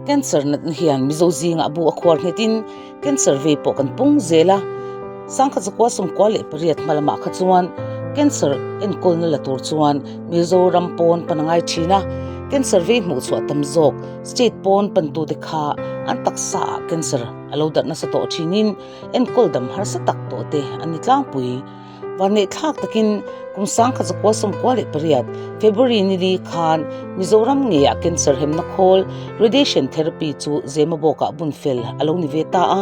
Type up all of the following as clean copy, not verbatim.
Cancer natna hian Mizo zingah bu a khuar nghetin cancer vei pawh kan pung zel a. Sangkhat zakua 98 hma lamah kha chuan cancer enkawlna la tur chuan Mizoram pawn pan a ngai thin a. Cancer vei hmuh chhuah tam zawk state pawn pantute kha an taksa ah cancer a lo darh nasa tawh thinin enkawl dam harsa tak tawh te an ni tlangpui. Vanneih thlak takin kum 1998 February ni li khan Mizoram ngeiah cancer hemna khawl radiation therapy chu Zemabawkah bun fel a lo ni ve ta a,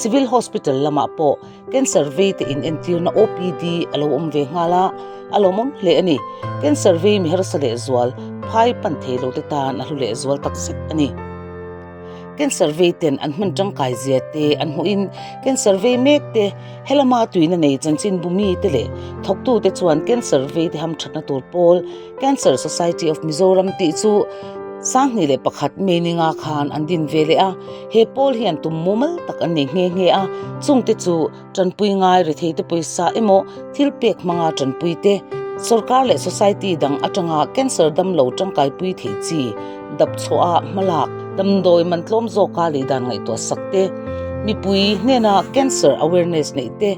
Civil Hospital lamah pawh cancer vei te inentirna OPD a lo awm ve nghal a, a lawmawm hle a ni. Cancer vei mi harsa lehzual phai pan thei lo te tan a hlu lehzual takzet a ni. Cancer vei ten an hman tangkai zia te an hmuhin cancer vei mek te helama tuina nei chanchinbu mi te leh thawktu te chuan cancer vei te hamthatna tur pawl Cancer Society of Mizoram tih chu 2001 May ni nga khan an din ve leh a, he pawl hian tum mumal tak an nei nghe nghe a, chungte chu Tanpui ngai rethei te pawisa emaw thil pek hmanga tanpui te, sorkar leh society dang atanga cancer damlo tangkaipui thei chi dap chhuah a hmalak damdawi man tlawm zawka lei dan ngaihtuah sak te, mipui hnena cancer awareness neih te,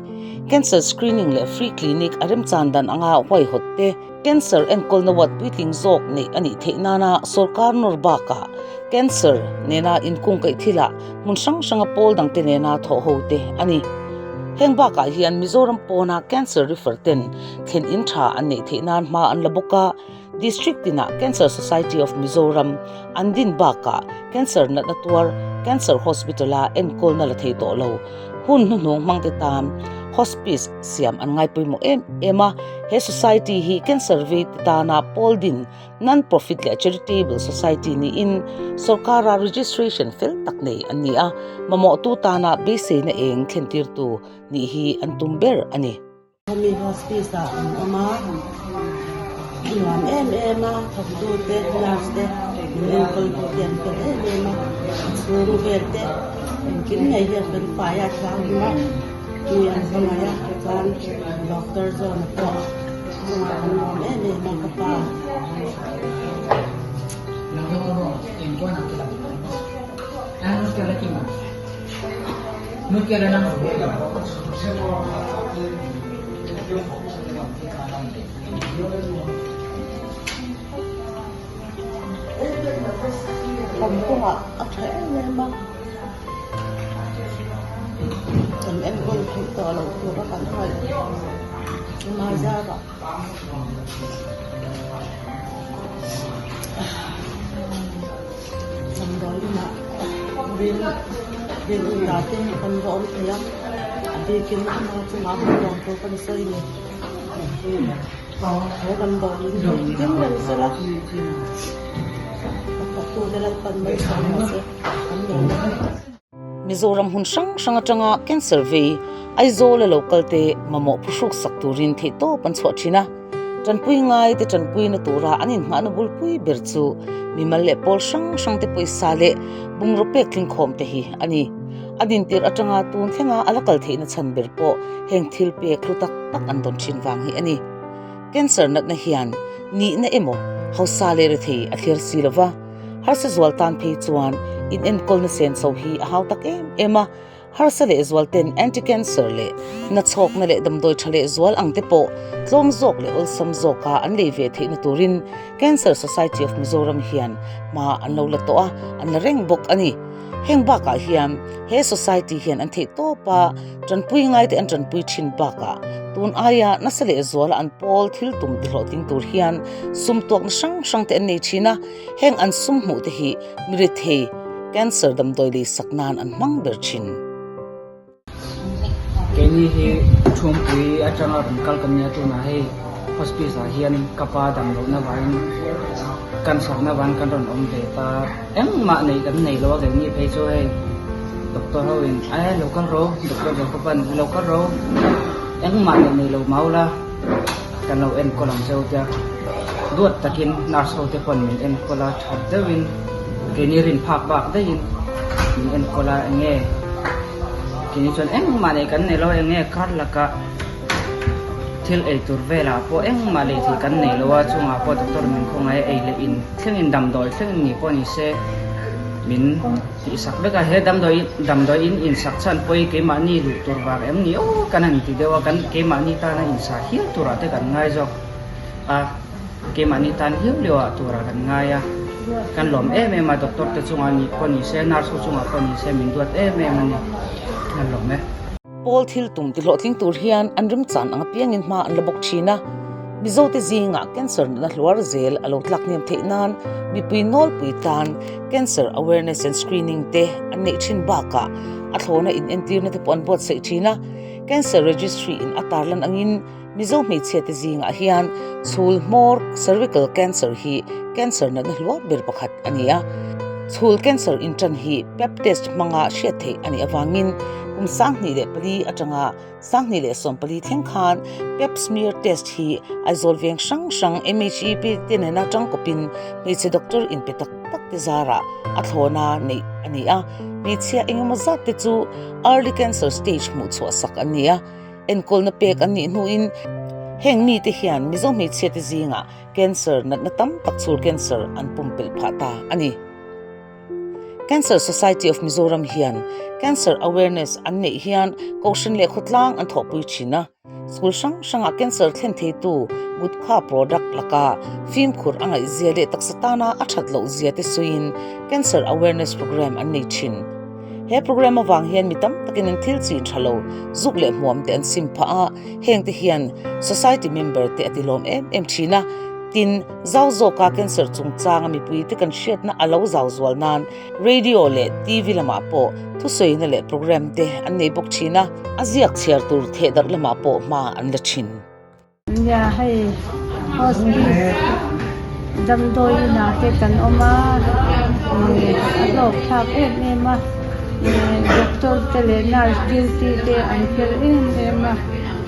cancer screening leh free clinic a remchan dan anga huaihawt te. Cancer enkawlna ward puitling zawk neih a nih theih nana sorkar nawr bakah cancer nena inkungkaih thilah hmun hrang hranga pawl dangte nena thawh ho te a ni. Heng bakah hian Mizoram pawna cancer refer ten thlen in tha an neih theih nan hma an la bawk a, District tinah Cancer Society of Mizoram an din bakah cancer natna tuar Cancer Hospital-a enkawlna la thei tawh lo. Hun hnuhnung hmangte tan hospice siam an ngai pawimawh em em a, he society hi cancer vei te tana pawl din non-profit leh charitable society niin sorkara registration fel tak nei an ni a, mamawhtu tana beiseina eng thlentirtu nih hi an tum ber a ni. Hemi hospice ah an awm a, a nuam em em a, thawktu te nurse te min enkawl tu te an fel em em a, a chhung vel te engkim nei hi a fel fai a, a thianghlim a, mi an hmangaih a, chuan doctor zawn a pawh chungah an nuam em em a ka pa. Thawmhnaw a tha em em a, kan enkawl theih tawh loh tur a kan ngaih a zarah. Damdawi inah ril ril ula te kan va awm thei a, a bikin ama chungah hmun lawm tur kan sawi ni. He damdawi in hi tin reng sela a thawktute Lalpan malsawm rawh se an lawm a. Mizoram hmun hrang hrang atanga cancer vei Aizawl a lo kal te mamawh phuhruk sak turin theihtawp an chhuah thin a. Tanpui ngai te tanpuina tura an inhngahna bulpui ber chu mimal leh pawl hrang hrang te pawisa leh bungraw pek tlingkhawm te hi a ni. A dintir atanga tun thlenga a la kal theihna chhan ber pawh heng thil pek hlu tak tak an dawn thin vang hi a ni. Cancer natna hian nihna emaw hausa leh rethei a thlir si lova. Harsa zual tan phei chuan inenkawlna senso hi a hau tak em em a, harsa leh zual ten anti-cancer leh nachhawkna leh damdawi tha leh zual ang te pawh tlawm zawk leh awlsam zawka an lei ve theihna turin Cancer Society of Mizoram hian hma an lo la tawh a, an la reng bawk a ni. Heng bakah hian he society hian an theih tawp a, tanpui ngaite an tanpui thin bakah tun aia nasa leh zuala an pawl thil tum ti hlawhtling tur hian sum tuakna hrang hrang te an nei thin a, heng an sum hmuh te hi mirethei cancer damdawi lei sak nan an hmang ber thin. Keini hi Thuampui atanga rawn kal kan nia tunah hei hospice ah hian ka pa dam lohna vangin cancer na vangin kan rawn awm ve ta engmah neih kan nei lo a keini phei chu hei doctor ho in e lo kal rawh doctor zawk ka pan lo kal rawh engmah neih nei lo mau la kan lo enkawl ang cheu tia duat takin nurse ho te pawn min enkawl a that deuhin keini rin phak bak daihin min enkawl a eng nge. Keini chuan engmah nei kan nei lo a, enge kar laka thil ei tur velah pawh engmah lei thei kan nei lo a, chungah pawh doctor min khawngaih a, ei leh in thlengin damdawi thlengin ni pawh ni se Min tihsak vek a, he damdawi damdawi in insak chhan pawh hi keimahni luh tur vang em ni aw kan han ti deuh a, kan keimahni tana insa hial turah te kan ngai zawk a, keimahni tan hiau lio ah turah kan ngai a, kan lawm em em a, doctor te chungah nih pawh ni se, nurse ho chungah pawh ni se min duat em em a ni, kan lawm e. Pawl thil tum ti hlawhtling tur hian an remchan ang apiangin hma an la bawk thin a. Mizote zingah cancer natna hluar zel a lo tlak hniam theih nan mipui nawlpui tan cancer awareness and screening te an neih thin bakah a thlawna inentirna te pawh an buatsaih thin a. Cancer registry in a tarlan angin Mizo hmeichhia te zingah hian chhul hmawr cervical cancer hi cancer natna hluar ber pakhat a ni a. Chhul cancer intan hi pap test hmanga hriat theih a nih avangin kum 24 atanga 2014 thleng khan pap smear test hi Aizawl veng hrang hrang MHEP te nena tangkawpin hmeichhe doctor inpe tak tak te zarah a thlawna neih a ni a. Hmeichhia engemaw zat te chu early cancer stage hmuh chhuah sak an ni a. Enkawlna pek an nih hnuin heng mite hian Mizo hmeichhiate zingah cancer natna tam tak chhur cancer an pumpelh phah ta a ni. Cancer Society of Mizoram hian cancer awareness an neih hian kohhran leh khawtlang an thawhpui thin a. School hrang hrangah cancer thlen theitu gutkha product laka fimkhur a ngaihzia leh taksa tana a that lohzia te sawiin cancer awareness programme an nei thin. He programme avang hian mi tam takin an thil chin tha lo, zuk leh hmuam te an sim phah a, heng te hian society member te a ti lawm em em thin a. Tin, zau zawka cancer chungchanga mipui te kan hriatna a lo zau zual nan radio leh TV lamah pawh thusawina leh programme te an nei bawk thin a, a ziak chhiar tur thehdarh lamah pawh hma an la thin. Nia hei hospice damdawi inah te kan awm a ih a hlawk thlak em em a ih doctor te leh nurse duty te an fel em em a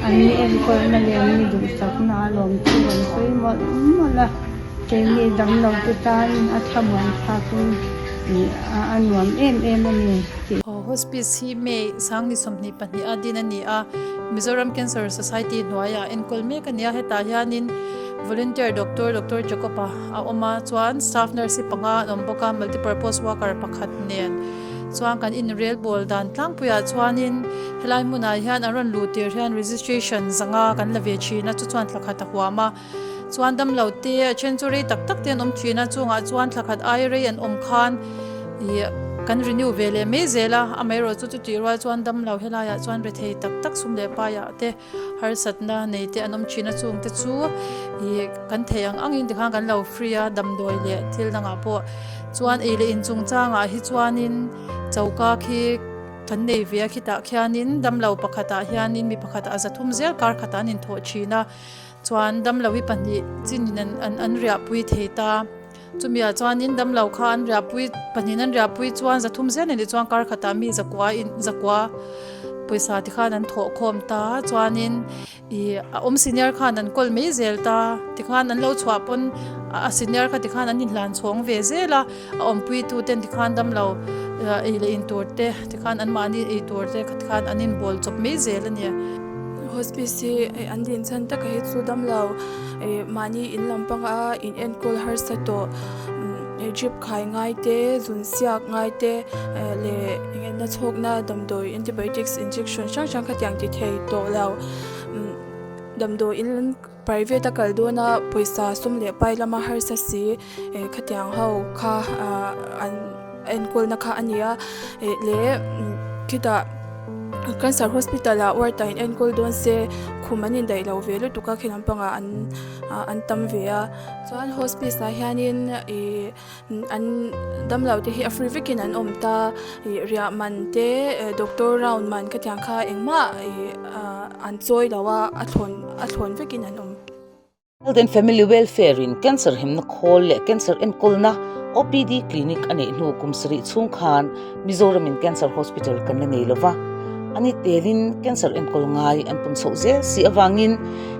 an ni enkawlna leh an ni duhsakna a lawm chu an sawi mawlh mawlh a keini damlo te tan a thlamuan thlakin ih a nuam em em a ni tih. Hospice hi May 2022 a din a ni a. Mizoram Cancer Society hnuaiah enkawl mek a ni a, hetah hianin volunteer doctor Doctor Jacob-a a awm a, chuan staff nurse hi panga an awm bawk a, multipurpose worker pakhat nen chuan kan inrel bawl dan tlangpuiah chuanin helai hmunah hian an rawn luh tir hian registration zanga kan la ve thin a, chu chuan thla khat a huam a, chuan damlo te a then chu rei tak tak te an awm thin a, chungah chuan thla khat ai rei an awm khan ih kan renew ve leh mai zel a, amaherawh chu chutih rual chuan damlo helaiah chuan rethei tak tak sum leh paiah te harsatna nei te an awm thin a, chung te chu ih kan theih ang angin tikhan kan lo free a damdawi leh thil dangah pawh chuan ei leh inchungchangah hi chuanin choka khi kan nei ve a khitah khianin damlo pakhatah hianin mi pakhatah a zathum zel kar khatah an inthawh thin a. Chuan damlo hi pahnih chinin an an an riahpui thei ta. Chumiah chuanin damlo kha an riahpui pahnihin an riahpui chuan zathum zel anih chuan kar khatah mi zakua in zakua pawisa ti khan an thawh khawm ta. Chuanin ih a awm senior khan an kawl mai zel ta. Tikhan an lo chhuah pawn a senior kha tikhan an inhlan chhawng ve zel a. A awmpui tu ten tikhan damlo ei leh in tur te tikhan anmahni ei tur te kha tikhan an inbawl chawp mai zel a ni. Hospice hi hei an din chhan taka hi chu damlo ih mahni in lam panga in enkawl harsa tawh ih drip khai ngai te zun siak ngai te leh eng nge nachhawkna damdawi antibiotics injection hrang hrang khatiang ti thei tawh lo damdawi in private a kal dawna pawisa sum leh pai lama harsa si eh khatiang ho kha ah an enkawlna kha a ni a eh leh khitah cancer hospital ah ward ah in enkawl dawn se khum an indaih lo ve lutuk a khi lampangah an ah an tam ve a chuan hospice ah hianin ih an damlo te hi a free vekin an awm ta ih riah man te doctor round man khatiang kha engmah ih ah an chawi lo a a thlawn a thlawn vekin an awm. Health and Family Welfare in cancer hemna khawl leh cancer enkawlna OPD clinic a neih hnu kum sarih chhung khan Mizoram in cancer hospital kan la nei lova. A ni telin cancer enkawl ngai an pun chhoh zel si avangin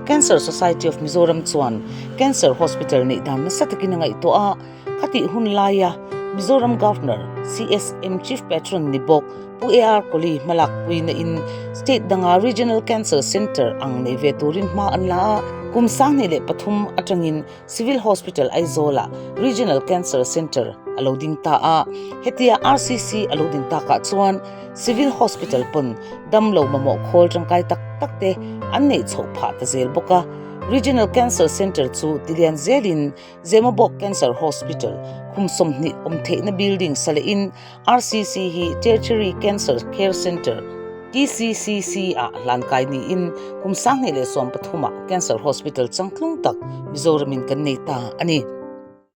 Cancer Society of Mizoram chuan cancer hospital neih dan nasa takin a ngaihtuah a, khatih hun laia Mizoram Governor, CSM Chief Patron ni bawk Pu AR Kohli hmalak puina in state danga Regional Cancer Centre ang nei ve turin hma an la a, kum 2003 atangin Civil Hospital Aizawl-ah Regional Cancer Centre a lo ding ta a, hetia RCC a lo din takah chuan Civil Hospital pawn damlo mamawh khawl tangkai tak tak te an neih chhoh phah ta zel bawk a. Regional Cancer Centre chu tilian zelin Zemabawk Cancer Hospital khum 20 awm theihna building sa lehin RCC hi Tertiary Cancer Care Centre, TCCC, ah hlankai niin kum 2013 ah Cancer Hospital changtlung tak Mizoramin kan nei ta a ni.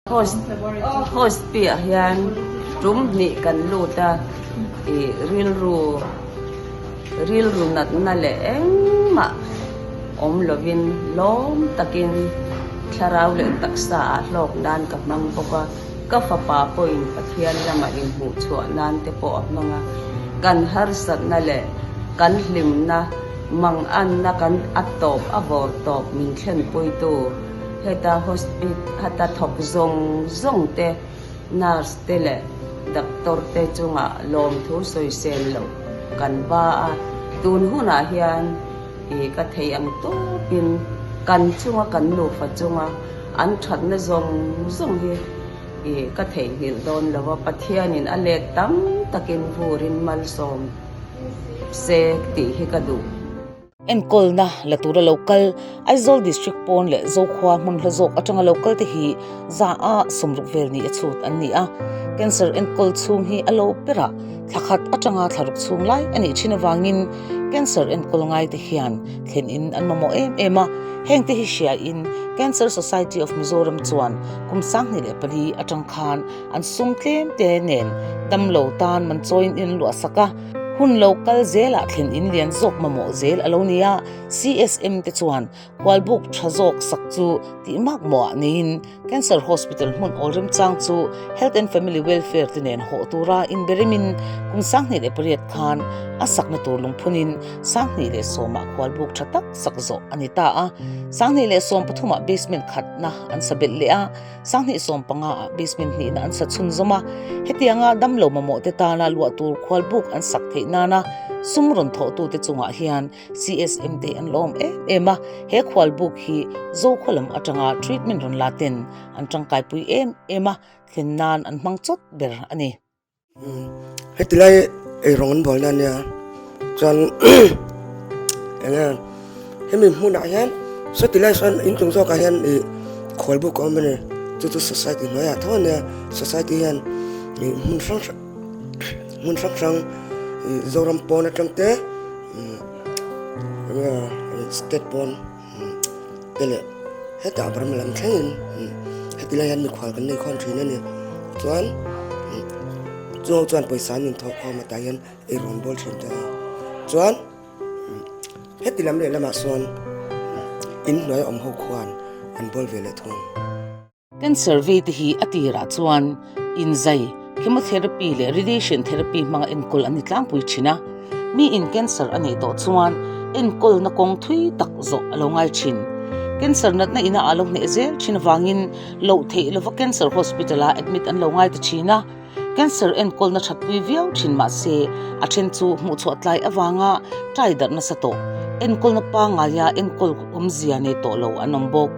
Hospiah hian tum hnih kan lut a, ih rilru rilru natna leh engmah awm lovin lawm takin thlarau leh taksa ah hlawk nan ka hmang bawk a. Ka fapa pawhin Pathian lama inhmuh chhuah nan te pawh a hmang a, kan harsatna leh kan hlimna manganna kan a tawp a vawr tawp min thlenpuitu heta heta thawk zawng zawng te, nurse te leh doctor te chungah lawmthu sawisel loh kan ba a, tun hunah hian i ka thei ang tawpin kan chunga kan nufa chunga An thatna zawng zawng hi i ka theihnghilh dawn lo a, Pathianin a let tam takin vurin malsawm se tih hi ka duh. Enkawlna la tura lo kal Aizawl District pawn leh Zokhua hmun hla zawk atanga lo kal te hi za a sawmruk vel ni a chhut an ni a. Cancer enkawl chhung hi a lo berah thla khat atanga thla ruk chhung lai a nih thin avangin cancer enkawl ngai te hian thlen in an mamawh em em a. Hengte hi hriain Cancer Society of Mizoram chuan kum 2004 atang khan an sum tlem te nen damlo tan man chawiin in luah sak a, hun lo kal zelah thlen in lian zawk mamawh zel a lo ni a, CSM te chuan khualbuk tha zawk sak chu tih makmawhah neiin Cancer Hospital hmun awl remchang chu Health and Family Welfare te nen hawh tura inberemin kum 2008 khan a sakna tur lungphunin 2010 ah khualbuk tha tak sak zawh a ni ta a. 2013 ah basement khatna an sa belh leh a, 2015 ah basement hnihna an sa chhunzawm a. Hetianga damlo mamawh te tana luah tur khualbuk an sak theih nana sum rawn thawhtute chungah hian CSM te an lawm em em a, he khualbuk hi Zokhua lam atanga treatment rawn la ten an tangkaipui em em a, thlen nan an hmang chawt ber a ni. Heti lai eirawng an buaina ania chuan enge hemi hmunah hian sawti lai sawn inchung zawkah hian ih khualbuk a awm a ni chu chu society hnuaiah tho ania society hian ih hmun hrang hrang hmun hrang hrang ih Zoram pawn atang te. State pawn te leh hetah Burma lam thlengin heti lai hian mikhual kan nei khawm thin a ni chuan chung ho chuan pawisa an inthawh khawm a tah hian ei rawn bawl thin ta a chuan heti lam leh lamah sawn inhnuai awm ho khuan an bawl ve leh thung. Cancer vei te hi a tirah chuan inzai, chemotherapy leh radiation therapy hmanga enkawl an ni tlangpui thin a. Mi in cancer a neih tawh chuan enkawlna kawng thui tak zawh a lo ngai thin. Cancer natna ina a lo hneh zel thin avangin loh theih lova cancer hospital-a admit an lo ngai ta thin a. Cancer enkawlna thatpui viau thin mah se, a then chu hmuhchhuah tlai avanga ṭai darh nasa tawh, enkawlna pangaia enkawl awmzia nei tawh lo an awm bawk.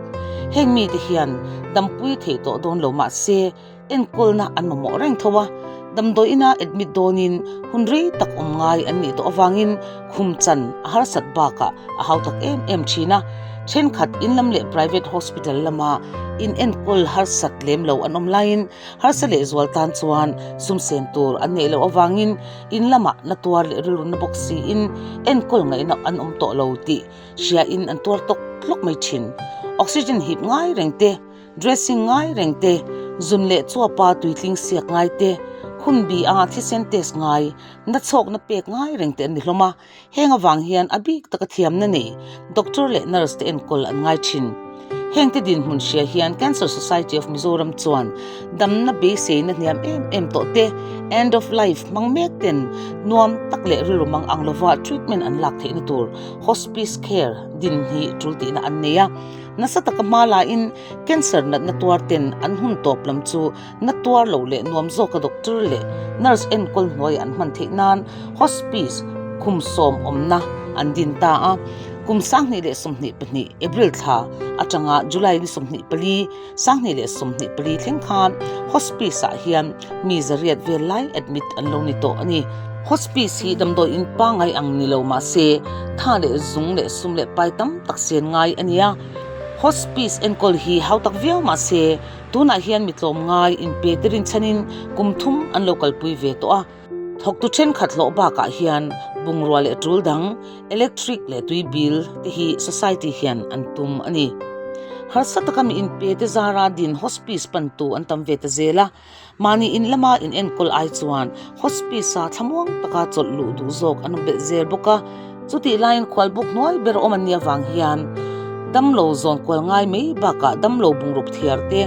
Heng mite hian dampui thei tawh dawn lo mah se, enkawlna an mamawh reng tho a, damdawi ina admit dawnin hun rei tak awm ngai an nih tawh avangin khum chan a harsat bakah a hau tak em em thin a. Thenkhat in lam leh private hospital lama inenkawl harsat lem lo an awm laiin Harsa leh zual tan chuan sum sen tur an neih loh avangin in lamah na tuar leh rilru na bawk siin enkawl ngaihna an awm tawh lo tih hriain an tuar tawk tlawk mai thin. Oxygen hip ngai reng te, dressing ngai reng te, zun leh chuapa tuitling siak ngai te, hun bi anga thisen test ngai, na chhawkna pek ngai reng te an ni hlawm a. Heng avang hian a bik taka thiamna nei doctor leh nurse te enkawl an ngai thin. Hengte dinhmun hria hian Cancer Society of Mizoram chuan damna beiseina hniam em em tawh te, end of life hmang mek ten nuam tak leh rilru mang ang lova treatment an lak theihna tur hospice care din hi tul tihna an nei a. Nasa taka hma laiin cancer natna tuar ten an hun tawp lam chu na tuar lo leh nuam zawka doctor leh nurse enkawl hnuai an hman theih nan hospice khum sawm awmna an din ta a. Kum 2022 April thla atanga July ni 24, 2024 thleng khan hospice ah hian mi zariat vel lai admit an lo ni tawh a ni. Hospice hi damdawi in pangngai ang ni lo mahse tha leh zung leh sum leh pai tam tak sen ngai a ni a. Hospice enkawl hi hau tak viau mahse Tunah hian mi tlawmngai inpe te rinchhanin kum thum an lo kalpui ve tawh a, thawktu thenkhat hlawh bakah hian bungrua leh tul dang, electric leh tui bill te hi society hian an tum a ni. Harsa taka mi inpe te zara din hospice pantu an tam ve ta zel a, mahni in lama in enkawl ai chuan hospice-a thlamuang taka chawlh luh duh zawk an awm belh zel bawk a. Chutih laiin khualbuk hnuai ber awm an nih avang hian damlo zawn kual ngai mai bakah damlo bungruk thiar te,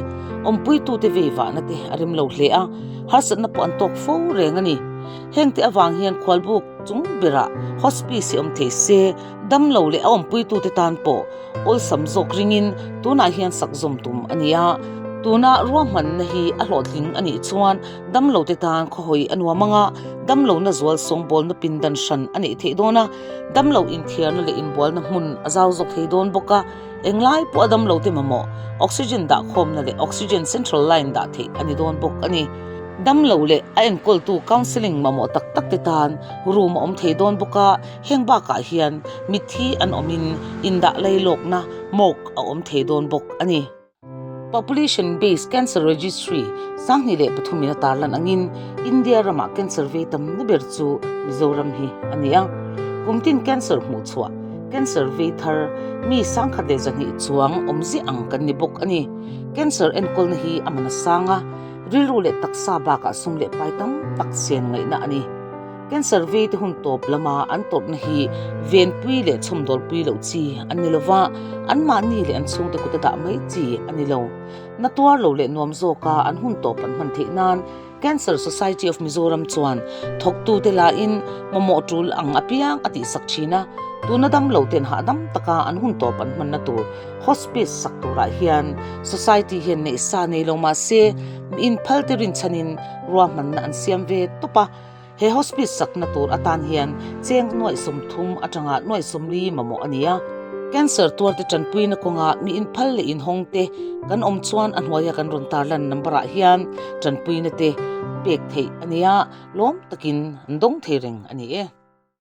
awmpuitute vei vahna te a rem lo hle a, harsatna pawh an tawk fo reng a ni. Hengte avang hian khualbuk chung berah hospice hi awm thei se, damlo leh a awmpuitute tan pawh awlsam zawk ringin tunah hian sak zawm tum a ni a. Tuna ruahmanna hi a hlawhtling a nih chuan Damlote tan khawhawi a nuam ang a, damlohna zual sawngbawlna pindan hran a neih theih dawn a, damlo inthiarna leh inbualna hmun a zau zawk thei dawn bawk a, englai pawh a damlote mamawh oxygen dahkhawmna leh oxygen central line dah theih a ni dawn bawk a ni. Damlo leh a enkawltu counselling mamawh tak tak te tan room a awm thei dawn bawk a, heng bakah hian mitthi an awmin indah lailawkna morgue a awm thei dawn bawk a ni. Population Based Cancer Registry 2003 in a tarlan angin India ramah cancer vei tamna ber chu Mizoram hi a ni a. Kum tin cancer hmuh chhuah, cancer vei thar, mi 1,200 chuang awm ziah ang kan ni bawk a ni. Cancer enkawlna hi a man a sang a, rilru leh taksa bakah sum leh pai tam tak sen ngaihna a ni. Cancer vei te hun tawp lama an tawpna hi venpui leh chhawmdawlpui loh chi an ni lova, anmahni leh an chhungte kuta dah mai chi a ni lo. Na tuar lo leh nuam zawka an hun tawp an hman theih nan Cancer Society of Mizoram chuan thawktute lahin mamawh tul ang apiang a tihsak thin a, tuna damlo ten hahdam taka an hun tawp an hmanna tur hospice sak turah hian society hian neih sa nei lo mahse mi inphalte rinchhanin ruahmanna an siam ve tawp a. He hospice sakna tur atan hian cheng nuaih 30 atanga nuaih 40 mamawh a ni a. Cancer tuarte tanpuina kawnga mi inphal leh inhawng te kan awm chuan a hnuaia kan rawn tarlan number ah hian tanpuina te pek theih a ni a, lawm takin an dawng thei reng a ni e.